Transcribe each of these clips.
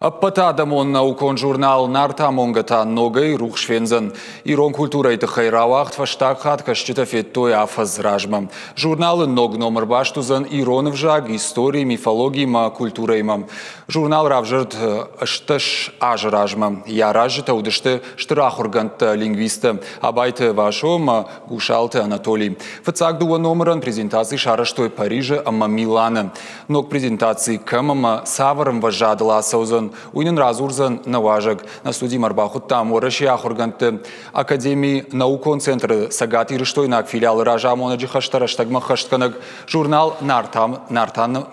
Ӕппӕтадӕмон наукон журнал «Нартамонгӕ» та ногӕй рухс фендзӕн. Ирон культурӕйы тыххӕй рауагъд фӕстаг хатт кӕсджытӕ федтой афӕдз размӕ. Журналы ног номыр баст уыдзӕн ирон ӕвзаг, истори, мифологи ӕмӕ культурӕимӕ. Журнал равзӕрд 18 азы размӕ. Йӕ аразджытӕ уыдысты стыр ахуыргӕндтӕ, лингвисттӕ Абайты Васо ӕмӕ Гусалты Анатолий. Фыццаг дыууӕ номырӕн презентаци сарӕзтой Парижы ӕмӕ Миланы. Ног презентаци кӕм ӕмӕ цавӕр ӕмвӕзадыл ацӕудзӕн, уый нын радзурдзӕн нӕ уазӕг. Нӕ студимӕ ӕрбахуыдтам Уӕрӕсейы ахуыргӕндты академийы наукон центры цӕгатирыстойнаг филиалы разамонӕджы хӕстӕ рӕстӕгмӕ хӕстгӕнӕг журнал «Нартан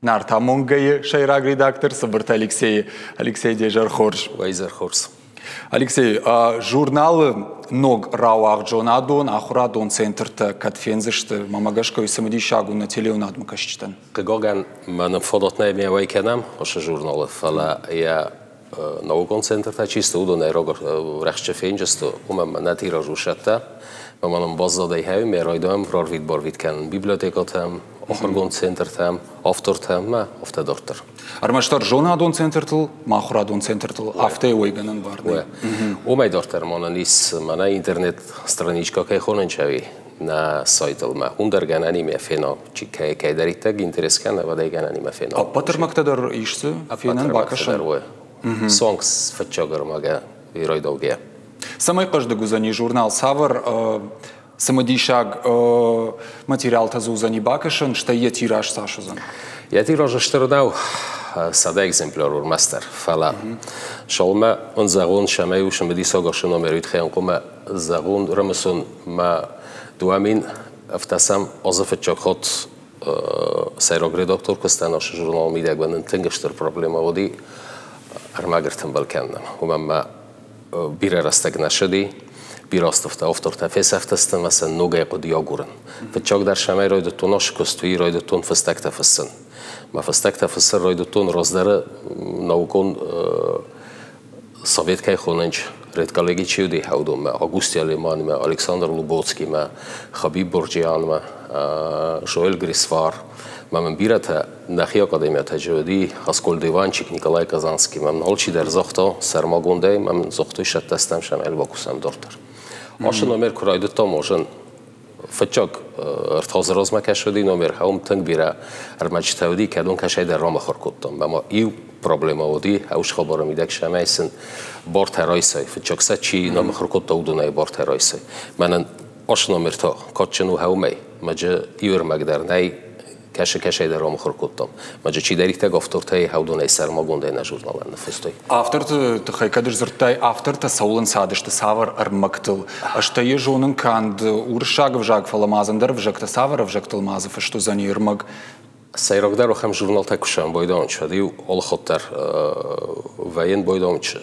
Нартамонгӕ-йы сӕйраг редактор Цыбырты Алексейы. Алексей, де зӕр хорз. Уӕ хорз. Алексей, журналы ног рауагъд зонадон, ахуырадон центртӕ кӕд фендзысты? Мӕнмӕ гӕсгӕ уый цымыдисаг у нӕ телеуынадмӕ кӕсджытӕн. Хъыгагӕн, мӕнӕн фадат нӕй ме уӕй кӕнӕм ацы журналы, фӕлӕ йӕ наукон центртӕ чи сты, уыдонӕй рӕхджы фенджысты, уымӕн мӕ нӕ тираж у сӕттӕ. Мӕ мӕнӕн баззадӕй хӕуи, ме райдайӕм рарвит-барвит кӕнын библиотекӕтӕм, ахуыргонд центртӕм, автортӕм ӕмӕ афтӕ дарддӕр. Ӕрмӕстдӕр зонадон центртыл, ахуырадон центртыл афтӕ уӕйгӕнӕн бар нӕй. Уымӕй дарддӕр мӕнӕн ис мӕнӕ интернет-страничка кӕй хонын чави нӕ сайтыл мӕ уым дӕр гӕнӕнимӕ фена, чи кӕй кӕйдӕриддӕр интерес кӕны, уӕд ӕй гӕнӕнимӕ фена. Ӕппӕт ӕрмӕгтӕ дӕр ис дзы фенӕн, бакӕсӕн? Сонг фыццаг ӕрмӕгӕ ирайдаугӕ. Цӕмӕй хъӕздыг уыдзӕни журнал, цавӕр цымыдисаг материалтӕ дзы уыдзӕни бакӕсӕн, стӕй йӕ тираж цас уыдзӕн? Йӕ тираж стыр нӕу, 100 экземпляр ӕрмӕстдӕр, фӕлӕ шалмӕ ын зӕгъон, цӕмӕй у цымыдисаг ацы номер уый хъуамӕ зӕгъон, рымысон мӕ 2007 азы фыццаг хатт сӕйраг редактор куыстӕн ацы журналы мидӕг мӕнӕн тынг стыр проблемӕ уыди ӕрмӕг ӕртымбыл кӕнынӕн. Уымӕн мӕ бирӕ рӕстӕг нӕ сыди, бирӕ островтӕ, автортӕ фесӕфтысты ӕмӕ сӕ ногӕй хъуыди агурын. Фыццагдӕр сӕмӕй райдыдтон ацы куыст, уый райдыдтон фыстӕгтӕ фыссын. Мӕ фыстӕгтӕ фыссын райдыдтон раздӕры наукон совет кӕй хонынч, редколлеги чи уыди, уыдонмӕ, Агусти Алиманмӕ, Александр Лубоцкимӕ, Хабиб Борджианмӕ, Жоэль Грисвар. Мӕ мын бирӕтӕ нӕхи академиятӕ чи уыди, Аскольд Иванчик, Николай Казанский, мӕм алчидӕр загъта сӕрмагондӕй, мӕм загътой, сӕттӕстӕм сӕм ӕрбакусӕм дарддӕр. Ашы номер куы райдыдтам, ожын фыццаг ӕртӕ размӕ кӕс уыди номер, уым тынг бирӕ ӕрмӕджытӕ уыди, кӕдон кӕсӕйдӕр рамахуыр кодтам. Ӕмӕ иу проблемӕ уыди, ӕус хабары мидӕг сӕмӕй сын бартӕ райсай. Фыццаг сӕ чи намахуыр кодта, уыдонӕй бартӕ райсай. Мӕнӕн аш номер та кадджын у хӕумӕй, мӕджы иу ӕрмӕг дӕр нӕй, кӕсы кӕсӕйдӕр рамыхуыр кодтам. Мӕджы чидӕриддӕр автортӕй хӕудонӕй сӕрмагондӕй нӕ журналӕн ныффыстой. Авторты тыххӕй кӕд сдзырдтай, автортӕ цӕуыл ӕнцадысты, цавӕр ӕрмӕгтыл? Стӕй йӕ зонын канд уырыссаг ӕвзаг, фӕлӕ ма дзы ӕндӕр ӕвзӕгтӕ, цавӕр ӕвзӕгтыл ма дзы фыст уыдзӕни ӕрмӕг? Сӕйрагдӕр ахӕм журналтӕ куы байдауынч, уӕд-иу алыхатт дӕр вӕййын байдауынч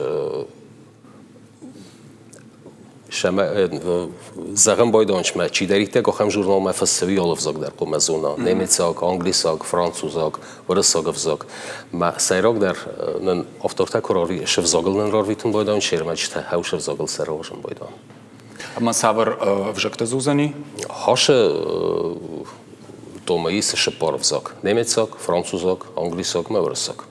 зӕгъын байдауынчмӕ, чидӕриддӕр ахӕм журналмӕ фыссы алы ӕвзаг дӕр хъуамӕ зона, немецаг, англисаг, французаг, уырыссаг ӕвзаг. Мӕ сӕйрагдӕр нын автортӕ куы сывзагыл нын рарвитын байдауын, се рмӕджытӕ хӕу сывзагыл сӕ рауазын байдауын. Ӕмӕ цавӕр ӕвзӕгтӕ дзы уыдзӕни? Хашы томы ис сыппар ӕвзаг: немецаг, французаг, англисаг ӕмӕ уырыссаг.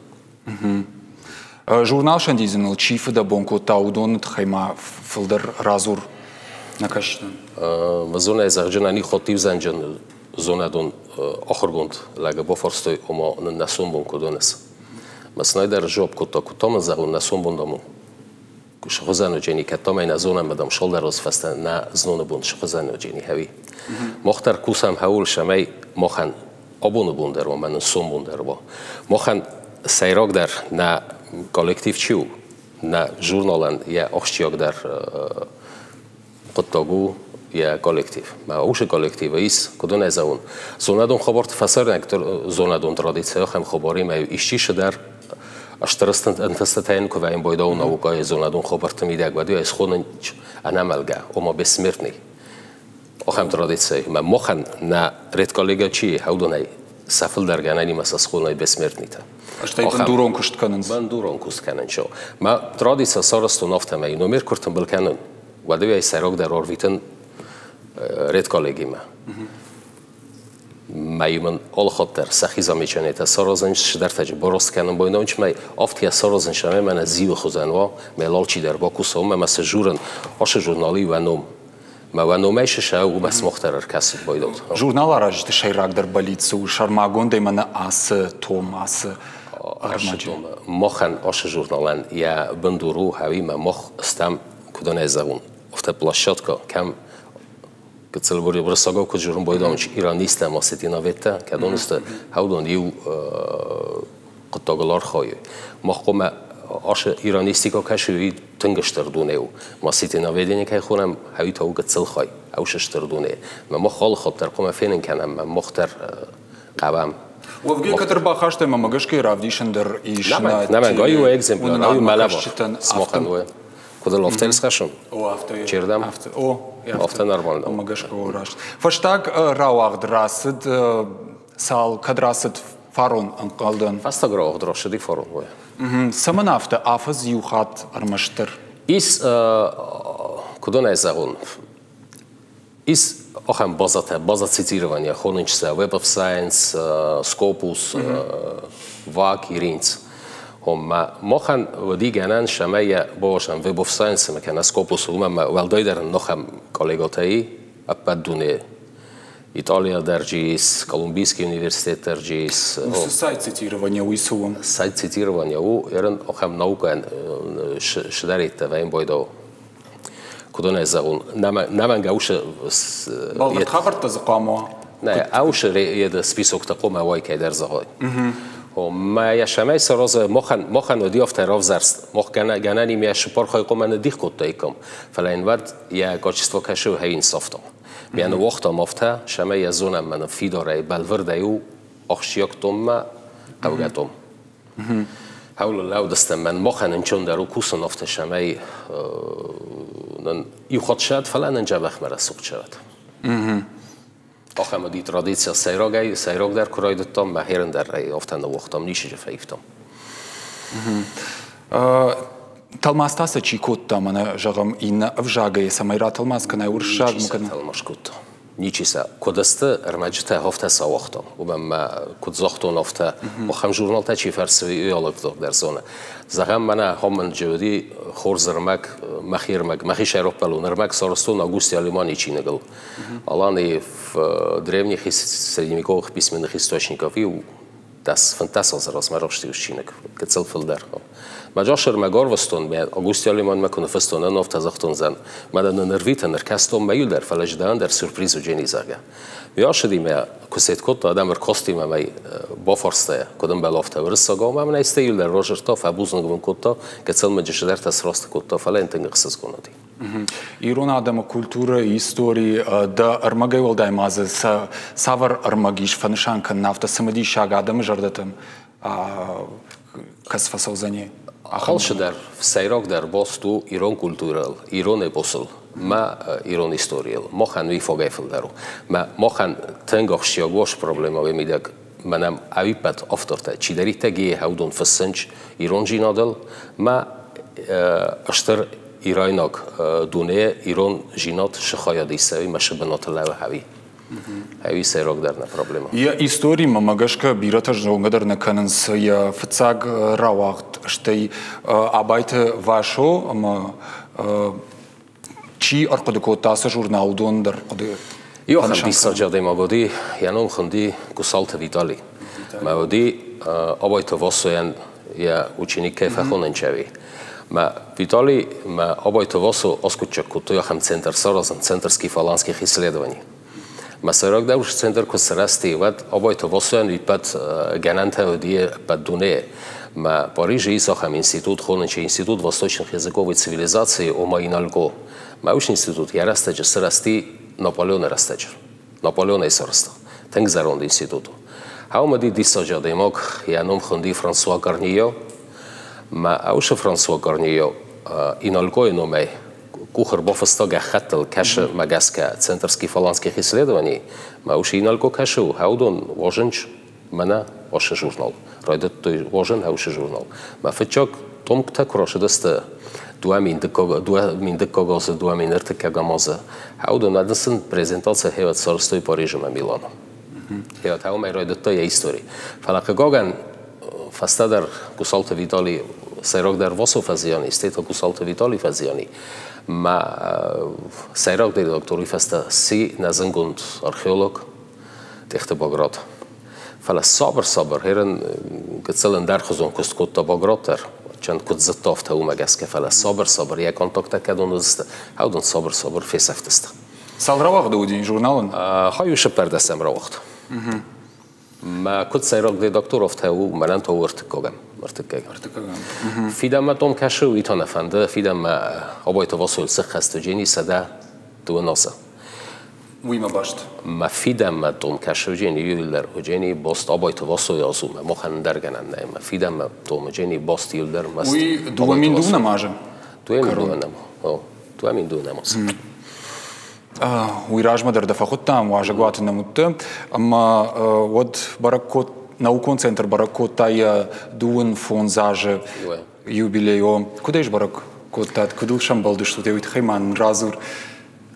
Журнал сӕндидзыныл чи фыдӕбон кодта, уыдоны тыххӕй ма фылдӕр радзур нӕ кӕсджытӕн. Зонӕй зӕгъджын ани хотивзӕнджын зонадон ахуыргонд лӕгы бафарстой, ома нын нӕ сомбон куыд уыныс. Мӕ Снайдер жуап кодта, куыд та мын зӕгъон нӕ сомбон дам сыхуызӕн кӕд та нӕ зонӕм, дам шолдӕроз фӕстӕ нӕ зноны бон сыхуызӕн хӕви. Мах дӕр кусӕм хӕуыл, сӕмӕй махӕн абоны бон дӕр уа, мӕнӕн сомбон дӕр уа. Махӕн сӕйрагдӕр нӕ коллектив чи у, нӕ журналӕн йӕ ахсджиагдӕр хъуыддаг у йӕ коллектив. Мӕ уыцы коллективы ис, куыд ын ӕй зӕгъон, зонадон хабарты фӕсарӕнаг зонадон традици ахӕм хабаримӕ исчи цыдӕр стыр ӕнтыстытӕ йын куы вӕййын байдауы наукӕйы зонадон хабӕртты мидӕг, уӕд ӕй схонын ӕнӕмӕлгӕ, ома бессмертный. Ахӕм традици. Мӕ махӕн нӕ редколлегия чи уыдонӕй сӕ фылдӕр гӕнӕнимӕ сӕ схоной бессмертныйтӕ. Стӕй бындурон куыст кӕнынц. Бындурон куыст кӕнынц. Мӕ традици сарӕзтон афтӕмӕй, номер куы ртымбыл кӕнын, уӕд ӕй сӕйрагдӕр арвитын редколлегимӕ. Мӕ мын алыхатт дӕр сӕхи замечаниетӕ саразынц, цыдӕртӕ борост кӕнын бойнонч мӕ афтӕ саразын сӕмӕ мӕнӕ зиуы хуызӕн уа, мӕ алчидӕр бакуса, уымӕ мӕ цы журын, ашы журналы уӕ ном. Мӕ уӕ номӕй сысӕ уымӕ смохтӕр ӕркӕсут байдот. Журнал аразджыты сӕйрагдӕр бӕллиц у сӕрмагондӕй мӕнӕ ацы том, ацы ӕрмӕджы. Махӕн ашы журналӕн йӕ бындур у, хӕуимӕ мах стӕм, куыдон ӕй зӕгъон, афтӕ площадка, кӕм гыццыл уырыссагау куыд журын байдамч иранисттӕ ӕмӕ осетиноведтӕ, кӕдон сты, хӕудон иу хъуыддагыл архайы. Мах хъуамӕ ашы иранистика кӕсы, уый тынг стыр дуне у. Ма осетиноведение кӕй хонӕм, хӕуи та у гыццыл хай, ӕусы стыр дуне. Мӕ мах алы хатт дӕр хъуамӕ фенын кӕнӕм, мӕ мах дӕр хъавӕм. Уӕвгӕ кӕд ӕрбахастай мӕ гӕсгӕ равдисын дӕр ис. Нӕмӕнг, ай у экземпляр, ай у мӕ лӕвар. Смахӕн у. Куыд ыл афтӕ схӕссын? О, афтӕ. Чердӕм? О, афтӕ нормально. Мӕ гӕсгӕ у раст. Фӕстаг рауагъд рацыд цал, кӕд рацыд фарон ӕнхъӕлдӕн? Фӕстаг рауагъд рацыди фарон, ой. Цӕмӕн афтӕ афӕдз иу хатт ӕрмӕстдӕр? Ис, куыдон ӕй зӕгъон, ис ахӕм базӕтӕ, база цитирования, хонынц сӕ Web of Science, Scopus, VAC, Иринц. Омма махӕн уыди гӕнӕн, цӕмӕй йӕ бавасӕм Web of Science-мӕ кӕнӕ Scopus, уымӕн ӕмӕ уӕлдайдӕр нохӕм коллегӕтӕй ӕппӕт дуне Италия дӕр ис, Колумбийский университет дӕр ис. Уыцы сайт цитирование уый цы у? Сайт цитирование у, ерын ахӕм наукӕн сыдӕридтӕ вӕйын байдау. Куыдон ӕй зӕгъон, нӕмӕнгӕ усы... Бӕлвырд хабӕрттӕ дзы хъуамӕ уа? Нӕ, аусы еды списоктӕ хъуамӕ уай кӕйдӕр зӕгъой. Мӕ йӕ сӕмӕй саразы махӕн, махӕн уыди афтӕ равзӕрст. Мах гӕнӕнимӕ йӕ сыппар хъуамӕ ныддих кодтаиккам, фӕлӕ йын уӕд йӕ качество кӕсы хӕйын сӕфтам. Мӕ ныууагътам афтӕ, цӕмӕй йӕ зонӕм мӕнӕ фидарӕй, бӕлвырдӕй у ахсджиаг томмӕ, хъӕугӕ том. Хӕулыл лӕудыстӕм мӕн махӕн ӕнцондӕр у кусын афтӕ, цӕмӕй нын иу хатт сӕд, фӕлӕ нын дзӕбӕхмӕ рӕсугъд сӕд. Ахӕм уыди традици сӕйрагӕй, сӕйрагдӕр куы райдыдтам, мӕ херын дӕр ӕй афтӕ ныууагътам, ничи фӕивтам. Тӕлмац та сӕ чи кодта, мӕнӕ, зӕгъӕм, иннӕ ӕвзагӕй, цӕмӕй ратӕлмац кӕнай уырыссаг? Ничи сӕ тӕлмац кодта. Ничи сӕ. Куыд сты, ӕрмӕджытӕ афтӕ сӕ уагътам. Уымӕн мӕ куыд загътон, афтӕ ахӕм журналтӕ чи фӕрсы, уый алыгъдон дӕр зоны. Зӕгъӕм, мӕнӕ ахӕм уыди хорз ӕрмӕг, мӕхи ӕрмӕг, мӕхи сӕйрагпӕлон ӕрмӕг сарӕзтон Агусти Алимани чиныгыл. Аланы в древних и средневековых письменных источников иу 10-15 азы размӕ растиус чиныг, гыццыл фылдӕр. Мӕ джасырмӕ горвыстон, мӕ Агусти Алиманмӕ куы ныффыстон, ӕн афтӕ загътон зӕн, мӕнӕ нын ӕрвитын, ӕркастон мӕ иу дӕр, фӕлӕ ждӕн дӕр сюрприз уыджени, зӕгъгӕ. Уый мӕ куы сет кодта, адӕм ӕркастимӕ мӕ бафарста, куыд ӕмбӕлы афтӕ уырыссагау, мӕ мын ӕй иу дӕр разырдта, фӕбузныг мын кодта, гыццыл мын джысыдӕртӕ сраст кодта, фӕлӕ йын тынг ӕхсызгон уыди. Ирон адӕмы культурӕ, истори, дӕ ӕрмӕгӕй уӕлдай ма дзы цавӕр ӕрмӕг ис фӕнысан кӕнын, афтӕ цымыдисаг адӕмы зӕрдӕтӕм кӕцы фӕцӕудзӕни? Алцыдӕр сӕйрагдӕр баст у ирон культурӕйыл, ирон эпосыл, мӕ ирон историйыл. Махӕн уый фагӕй фылдӕр у. Мӕ махӕн тынг ахсджиаг уаз проблемӕ уый мидӕг, мӕнӕм ӕвиппӕт автортӕ, чидӕриддӕр гейы хӕудон фыссынч ирондзинадыл, мӕ стыр ирайнаг дуне ирон зинад сыхайад исӕуи мӕ сыбынаты лӕуы хӕуи. Хӕуи сӕйрагдӕр нӕ проблема. Йӕ историмӕ мӕ гӕсгӕ бирӕтӕ зонгӕ дӕр нӕ кӕнынц йӕ фыццаг рауагъд, стӕй Абайты Васо ӕмӕ чи ӕрхъуыды кодта ацы журнал, уыдон дӕр хъуыды. Иу ахӕм диссаджы адӕймаг уыди, йӕ ном хуынди Гусалты Витали. Мӕ уыди Абайты Васойӕн йӕ ученик кӕй фӕхонынчӕуи. Мӕ Витали мӕ Абайты Васо аскъуыддзаг кодтой ахӕм центр саразын, Центр скифо-аланских исследований. Мӕ сӕйрагдӕр центр куы сырӕзти, уӕд Абайты Васойӕн ӕппӕт гӕнӕнтӕ уыди ӕппӕт дунейы. Мӕ Парижы ис ахӕм институт, хонынчы Институт восточных языков и цивилизаций, ома ИНАЛЬКО. Мӕ уыцы институт йӕ рӕстӕджы сырӕзти Наполеоны рӕстӕджы. Наполеонӕй сарӕзта. Тынг зӕронд институт у. Ау уыди диссаджы адӕймаг, йӕ ном хуынди Франсуа Гарнийо. Мӕ ӕусы Франсуа Гарнийо ИНАЛЬКОйы номӕй къух ӕрбафыста гӕххӕттыл, кӕсы мӕ гӕсгӕ Центр скифо-аланских исследований. Мӕ усы ИНАЛЬКО кӕсы, хӕудон уазынч мӕнӕ ашы журнал. Райдыдтой уазын ӕусы журнал. Мӕ фыццаг томктӕ куы рацыдысты 2002 азы, 2003 азы, хӕудон сын презентаци хевӕд сарӕзтой Парижы мӕ Миланы. Та уымӕй райдыдта йӕ истори. Фӕлӕ хъыгагӕн, фӕстӕдӕр Гусалты Витали сӕйрагдӕр Васо фӕзиани, стӕй та Гусалты Витали фӕзиани. Мӕ сӕйраг редактори фӕстӕ сси нӕ зынгонд археолог Тъехты Баграт. Фӕлӕ сабыр-сабыр херын гыццыл ӕндӕрхуызон куыст кодта Баграт дӕр. Чан куыд зыдта, афтӕ уымӕ гӕсгӕ, фӕлӕ сабыр-сабыр йӕ контакттӕ кӕдон уыдысты, уыдон сабыр-сабыр фесӕфтысты. Цал рауагъды уыди журналӕн? Хай у сыппӕрдӕсӕм рауагъд. Мӕ куыд сӕйраг редактор, афтӕ у мӕнӕн та у ӕртыккагӕм. Ӕртыккагӕм. Ӕртыккагӕм. Фидӕнмӕ том кӕсы, уый та нӕ фӕнды. Фидӕнмӕ Абайты Васойыл сыххӕст Джени 102 азы. Уыимӕ баст? Мӕ фидӕнмӕ том кӕсы Джени иуылдӕр Джени баст Абайты Васойы аз у, мӕ махӕн ӕндӕр гӕнӕн нӕй. Мӕ фидӕнмӕ том Джени баст иуылдӕр Уый 2002 азы? 2002 о, 2002 азы. Уый размӕ дӕр дӕ фӕхуыдтам, уазӕгуаты нӕм уыдтӕ, ӕмӕ уӕд бӕрӕг код, наукон центр бӕрӕг кодта йӕ 25 азы юбилей. Куыд ӕй сбӕрӕг кодтат, куыд ыл сӕмбӕлдыстут, уый тыххӕй ма нын радзур.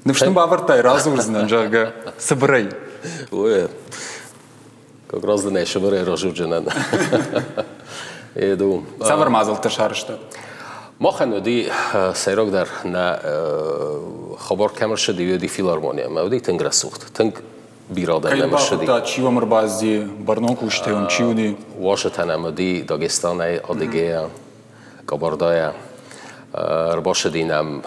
Ныфс нын бавӕрдтай, радзурдзынӕн, зӕгъгӕ, цыбырӕй. Ой, как раз дын ӕй сыбырӕй разурджынӕн. Еду. Цавӕр мадзӕлттӕ сарӕзтат? Махӕн уыди сӕйрагдӕр нӕ хабар кӕм ӕрцыди, уыди филармония. Мӕ уыди тынг рӕсугъд, тынг бирӕ адӕм нӕм ӕрцыди. Чи уӕм ӕрбацыди, бӕрнон кусджытӕ уӕм чи уыди? Уазджытӕ нӕм уыди Дагестанӕй, Адыгейӕ, Кабардайӕ. Ӕрбацыди нӕм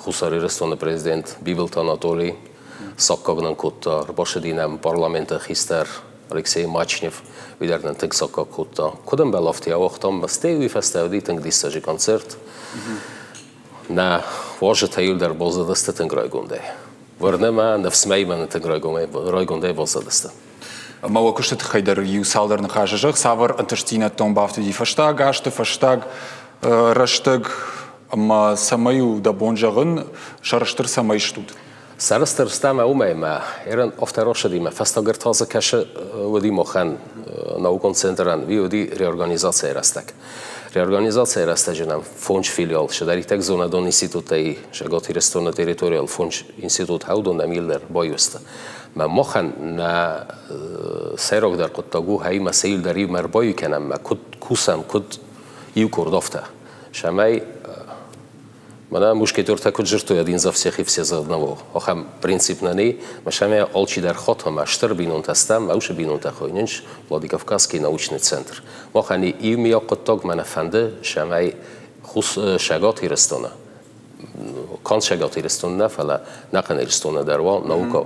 Хуссар Ирыстоны президент Бибылты Анатолий, саккаг нын кодта, ӕрбацыди нӕм парламенты хистӕр Алексей Мачнев, уый дӕр нын тынг саккаг кодта. Куыд ӕмбӕлы, афтӕ ауагътам, стӕй уый фӕстӕ уыди тынг диссаджы концерт. Нӕ уазджытӕ иуылдӕр баззадысты тынг райгондӕй. Уырны мӕ, ныфсмӕ мӕ тынг райгондӕй баззадысты. Ӕмӕ уӕ куысты тыххӕй дӕр иу цалдӕр ныхасы зӕгъ, цавӕр ӕнтыстдзинӕдтӕм бафтыди фӕстаг азты, фӕстаг рӕстӕг ӕмӕ цӕмӕй у дӕ бон зӕгъын, сӕрыстыр цӕмӕй стут? Сӕрыстыр стӕм уымӕй мӕ Эрен Авторошадимӕ фӕстаг ӕртӕ кӕсы уыди махӕн наукон центрӕн, уый уыди реорганизацийы рӕстӕг. Реорганизацийы рӕстӕджы нӕм фондз филиал сыдӕриддӕр зонадон институттӕй Цӕгат Ирыстоны территорийыл фондз институт уыдон нӕм иуылдӕр баиу сты. Мӕ махӕн нӕ сӕйрагдӕр хъуыддаг у, хӕимӕ сӕ иуылдӕр иумӕ ӕрбаиу кӕнӕм мӕ куыд кусӕм, куыд иу къорд афтӕ. Цӕмӕй мӕнӕ мушкетертӕ куыд дзырдтой один за всех и все за одного. Ахӕм принцип нӕ нӕй, мӕ сӕмӕ алчидӕр хатт ӕмӕ стыр бинонтӕ стӕм, мӕ уыцы бинонтӕ хойнынц Владикавказский научный центр. Махӕн иумиаг хъуыддаг мӕнӕ фӕнды, цӕмӕй Цӕгат Ирыстоны, канд Цӕгат Ирыстоны нӕ, фӕлӕ нӕхъӕн Ирыстоны дӕр уа наука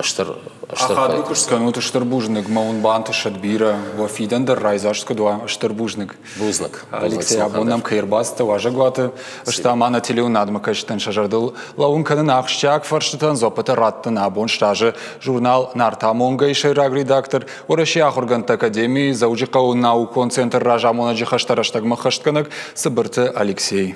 стыр Ахадгӕ куыст кӕнут, стыр бузныг, мӕ уын бантысӕд бирӕ, уӕ фидӕн дӕр райдзаст куыд уа, стыр бузныг. Бузныг. Алексей, абон нӕм кӕй ӕрбацыдтӕ уазӕгуаты, стӕм ма нӕ телеуынадмӕ кӕсджытӕн сӕ зӕрдыл лӕууын кӕнын ахсджиаг фӕрстытӕн дзуаппытӕ раттын абон сразы журнал «Нартамонгӕ-йы сӕйраг редактор, Уӕрӕсейы ахуыргӕндты академийы Дзӕуджыхъӕуы наукон центры разамонӕджы хӕстӕ рӕстӕгмӕ хӕстгӕнӕг Цыбырты Алексей.